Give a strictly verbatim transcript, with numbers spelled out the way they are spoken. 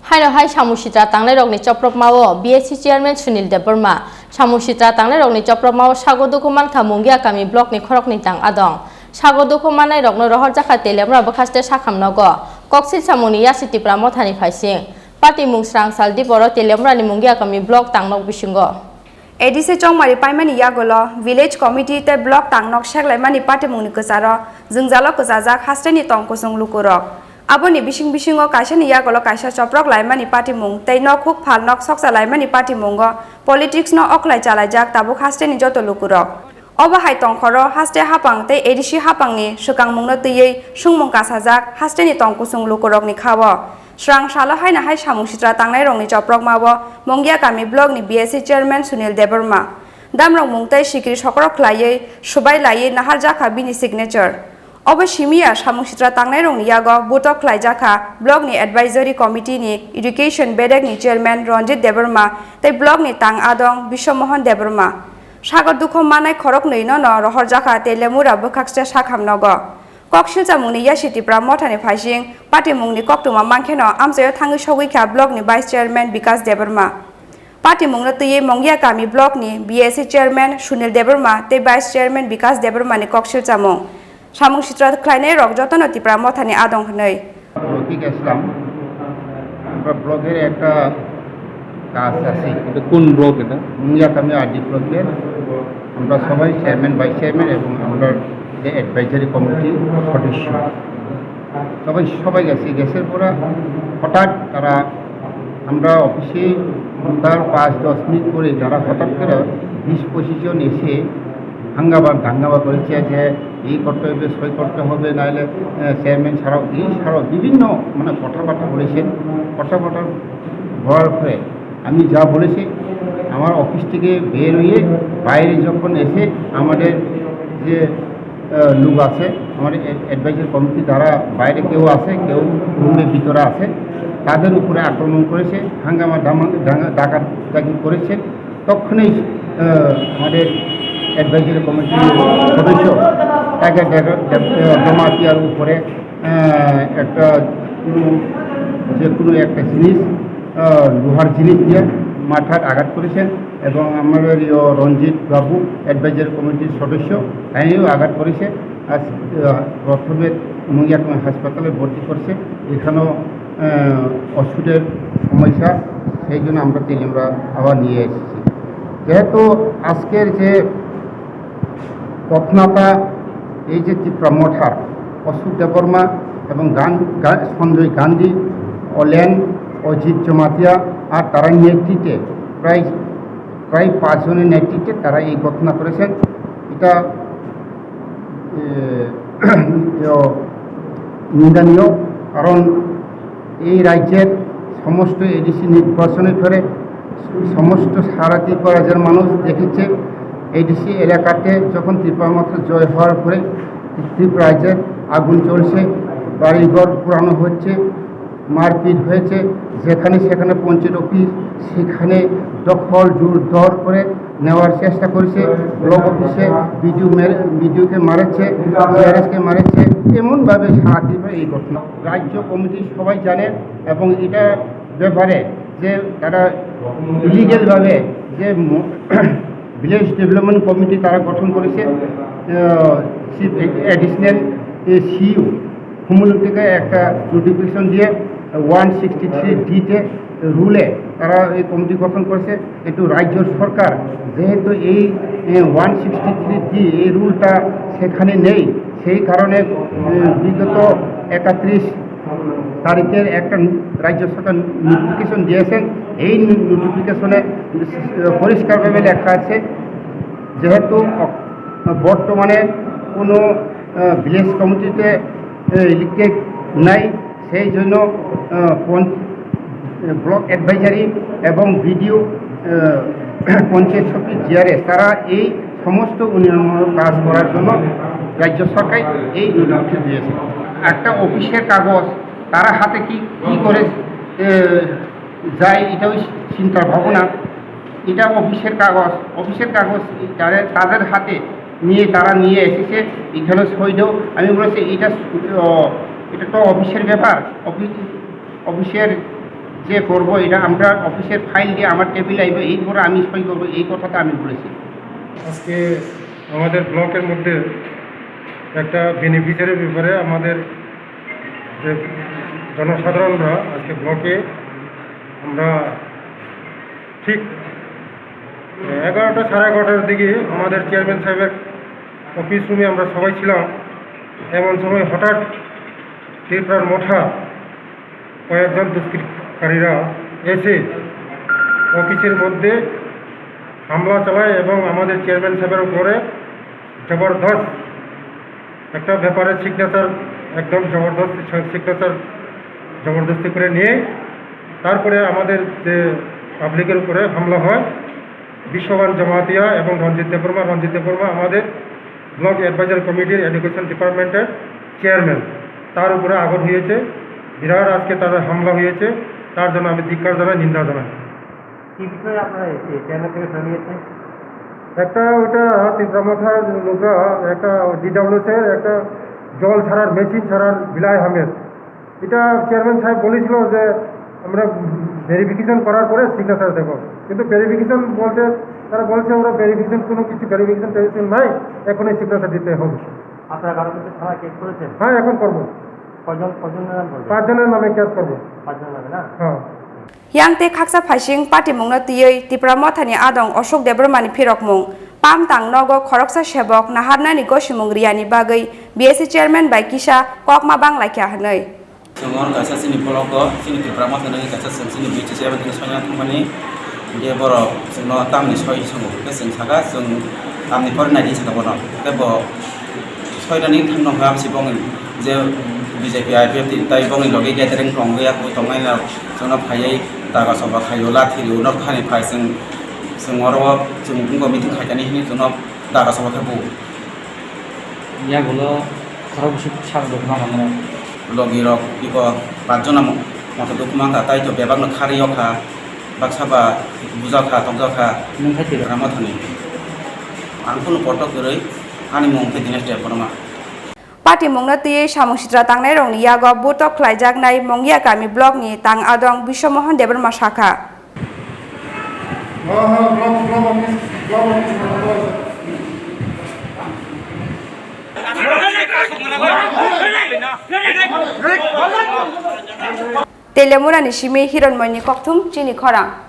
Haino hai samung sitra tangnairokni chopropmao B S C chairman Sunil Debbarma. Samung sitra tangnairokni chopropmao sago dukhu mankha Mungia kami blockni khoroknwi tang adong. Sago dukhu mannairokno rohorjakha Teliamura bwkhaste sakham nogo. Koksil samungni yasi Tipra mothani phaising. Patimung srang sal diporo Teliamurani Mungia kami block tangnok bisingo. A D C chongmari paimani yagulo village committee tei block tangnok seklaimani patimungni kwcharo jwngjalo kwchajak hasteni tong kusung lukurok. Aboni bising bisingo kaisani yagulo kaisa choprok laimani patimung tei nok huk phalnok soksa laimani patimungo politics no oklai chalaijak tabuk hasteni joto lukurok. Obo hai tongkhoro haste hapang tei A D C hapangni swkangmungno twiwi sungmung kasajak hasteni tong kusung lukurokni khao. Srang salo haino hai samung sitra tangnairokni choprokmao Mongia kami blockni B S C chairman Sunil Debbarma. Damrok mung tei sikri sokrok khlaiwi subai laiwi naharjakha bini signature. Obo simiya samung sitra tangnairokni yago butok khlaijakha blockni advisory committee-ni education bedekni chairman Ranjit Debbarma tei blockni tang adong Biswamohan Debbarma. Sago dukho manai khoroknwi no no rohorjakha Teliamura bwkhakste sakham nogo. Kok silchamungni yasi Tipra mothani phaising patimungni koktwma mankheno amchaio thangwi sogwi kha blockni vice chairman Bikas Debbarma. Patimungno twiwi Mongia kami blockni B S C chairman Sunil Debbarma tei vice chairman Bikas Debbarmani kok silchamung. Samung sitra khlainairok jotono Tipra mothani adong hwnwi. Rofiq Islam, আমরা ব্লকের একটা কাজ আছে। এটা কোন ব্লক এটা? মুঙ্গিয়াকামি আরডি ব্লকের আমরা সবাই চেয়ারম্যান, ভাইস চেয়ারম্যান এবং আমরা যে অ্যাডভাইজারি কমিটির সদস্য, সবাই, সবাই গেছে। গেছে পরে হঠাৎ তারা, আমরা অফিসে ঢোকার পাঁচ দশ মিনিট পরে তারা হঠাৎ করে বিশ পঁচিশ জন এসে হাঙ্গামা দাঙ্গামা করেছে যে এই করতে হবে, সই করতে হবে, নাহলে, আহ, চেয়ারম্যান ছাড়াও, এই ছাড়াও বিভিন্ন মানে কথাবার্তা বলেছেন। কথাবার্তা বলার পরে আমি যা বলেছি, আমার অফিস থেকে বের হয়ে বাইরে যখন এসে আমাদের যে, আহ, লোক আছে, আমাদের অ্যাড-, অ্যাডভাইজারি কমিটি যারা বাইরে কেউ আছে, কেউ রুমের ভিতরে আছে, তাদের উপরে আক্রমণ করেছে, হাঙ্গামা দামা-, দাঙ্গা-, ডাকাডাকি করেছে। তখনই, আহ, আমাদের অ্যাডভাইজারি কমিটির সদস্য তাকে দেখা-, দেখা-, আহ, জমাতিয়ার উপরে, আহ, একটা কোনো, যে কোনো একটা জিনিস, আহ, লোহার জিনিস দিয়ে মাথায় আঘাত করেছেন এবং আমাদের ইয়ো রঞ্জিত বাবু, অ্যাডভাইজারি কমিটির সদস্য, তাইও আঘাত করেছে। আজ, আহ, প্রথমে মুঙ্গিয়া হাসপাতালে ভর্তি করছে, এখানেও, আহ, ওষুধের সমস্যা, সেই জন্য আমরা তিন আমরা আবার নিয়ে এসেছি। যেহেতু আজকের যে ঘটনাটা, এই যে ত্রিপুরা মঠার অশোক দেববর্মা এবং গান-, গা-, সঞ্জয় গান্ধী, অলেন, অজিত জমাতিয়া আর তারা নেতৃত্বে প্রায়, প্রায় পাঁচজনের নেতৃত্বে তারা এই ঘটনা করেছেন। এটা, এ, নিন্দনীয়, কারণ এই রাজ্যের সমস্ত এডিসি নির্বাচনের পরে সমস্ত সারা ত্রিপুরা রাজ্যের মানুষ দেখেছে, এডিসি এলাকাতে যখন ত্রিপুরা মথা জয় হওয়ার পরে ত্রিপুরা রাজ্যের আগুন চলছে, বাড়িঘর পোড়ানো হচ্ছে, মারপিট হয়েছে, যেখানে সেখানে পঞ্চায়েত অফিস, সেখানে দখল জোর দর করে নেওয়ার চেষ্টা করেছে, ব্লক অফিসে বিডিও মেরে-, বিডিওকে মারেছে, জিআরএসকে মারেছে, এমনভাবে সারা ত্রিপুরা এই ঘটনা। রাজ্য কমিটি সবাই জানে এবং এটা ব্যাপারে যে তারা ইলিগ্যালভাবে যে ম-, ভিলেজ ডেভেলপমেন্ট কমিটি তারা গঠন করেছে, আহ, সি-, অ্যাডিশনাল, এ, সিইও, হুমুলুক থেকে একটা নোটিফিকেশন দিয়ে ওয়ান সিক্সটি থ্রি ডিতে রুলে তারা এই কমিটি গঠন করেছে। কিন্তু রাজ্য সরকার যেহেতু এই, এ, ওয়ান সিক্সটি থ্রি ডি এই রুলটা সেখানে নেই, সেই কারণে, উম, বিগত একত্রিশ তারিখের একটা রাজ্য সরকার নোটিফিকেশন দিয়েছেন। এই নোটিফিকেশনে পরিষ্কারভাবে লেখা আছে, যেহেতু অক-, বর্তমানে কোনো, আহ, ভিলেজ কমিটিতে, আহ, ইলেক্টেড নাই, সেই জন্য, আহ, পঞ্চ-, ব্লক অ্যাডভাইজারি এবং বিডিও, আহ, পঞ্চায়েত সমিতি, জিআরএস, তারা এই সমস্ত উন্নয়নমূলক কাজ করার জন্য রাজ্য সরকার এই নির্দেশ দিয়েছে। একটা অফিসের কাগজ তারা হাতে কি, কি করে, এ, যায়, এটাও চিন্তা ভাবনা। এটা অফিসের কাগজ, অফিসের কাগজ তাদের, তাদের হাতে নিয়ে তারা নিয়ে এসেছে, এখানে সই দাও। আমি বলেছি, "এটা, ও, এটা তো অফিসের ব্যাপার, অফিস, অফিসের যে করব, এটা আমরা অফিসের ফাইল দিয়ে আমার টেবিলে আইবে, এই করে আমি সই করবো, এই কথাটা আমি বলেছি। আজকে আমাদের ব্লকের মধ্যে একটা বেনিফিশিয়ারির ব্যাপারে আমাদের যে জনসাধারণরা আজকে ব্লকে আমরা ঠিক এগারোটা, সাড়ে এগারোটার দিকে আমাদের চেয়ারম্যান সাহেবের অফিস রুমে আমরা সবাই ছিলাম। এমন সময় হঠাৎ ত্রিপুরার মঠা কয়েকজন দুষ্কৃতকারীরা এসে অফিসের মধ্যে হামলা চালায় এবং আমাদের চেয়ারম্যান সাহেবের উপরে জবরদস্ত একটা ব্যাপারে সিগনেচার, একদম জবরদস্তি সিগনেচার জবরদস্তি করে নিয়ে তারপরে আমাদের যে পাবলিকের উপরে হামলা হয়। বিশ্ববান জমাতিয়া এবং রঞ্জিত দেববর্মা, রঞ্জিত দেববর্মা আমাদের ব্লক অ্যাডভাইজারি কমিটির এডুকেশন ডিপার্টমেন্টের চেয়ারম্যান, তার উপরে আঘাত হয়েছে, বিরাট আজকে তাদের হামলা হয়েছে, তার জন্য আমি ধিক্কার জানাই, নিন্দা জানাই। কি বিষয়ে আপনারা এই চেয়ারম্যান থেকে সরে গিয়েছেন? একটা ওইটা ত্রিপুরা মথার লোকরা একটা ডিডাব্লিউএস এর একটা জল ছাড়ার মেশিন ছাড়ার বিলাই আহমেদ, এটা চেয়ারম্যান সাহেব বলেছিল যে আমরা ভেরিফিকেশন করার পরে সিগনেচার দেব, কিন্তু ভেরিফিকেশন বলতে তারা বলছে ওরা ভেরিফিকেশন, কোনো কিছু ভেরিফিকেশন টেরিফিকেশন নাই, এখনই সিগনেচার দিতে হবে। আপনারা কারো কিছু থানায় কেস করেছেন? হ্যাঁ, এখন করবো। কয়জন, কয়জনের নাম বলবেন? পাঁচজনের নামে কেস করবো। পাঁচজনের নামে না? হ্যাঁ। Yang tei khaksa phaising patimungno twiwi Tipra Mothani adong Ashok Debbarmani phirokmung. Pamtang nogo khoroksa sebok naharnani gosimung riyani bagwi B S C chairman bai kisa kokma banglaikha hwnwi. Chwng oro kaisa chini blogo chini Tipra Mothani kaisa chwng chini B C chairman thani soina thangmani, je borok chwngno tamni soi swngo, hwnkhe chwng saka chwng tamni pore naidi saka bono, hwnkhe bo soinani thangno hwnkhe amsi bongni je B J P I P F T tei bongni logi gathering tongwi yakwi tongnai rok chwngno phaiwi daga soba khaio, lathi rio, nok thani phai chwng, chwng oro o chwng wngkha meeting khaikani hinwi chwngno daga soba khe bo. Yagulo khorok bwswk sak dukma mano. Logi rok iko pach jona mo-, moto dukma wngkha, tei to bebak no khari o kha, baksa ba buja kha, tokja kha. Nwng khai twi rok? Ramo thani. Ang kunu kotor kwrwi, ani mung khe Dinesh Debbarma. Patimungno twiwi samung sitra tangnairokni yago butok khlaijaknai Mongya kami blockni tang adong Biswamohan Debbarma sakha. Telemurani simi Hironmoyni kokthum chini khorang.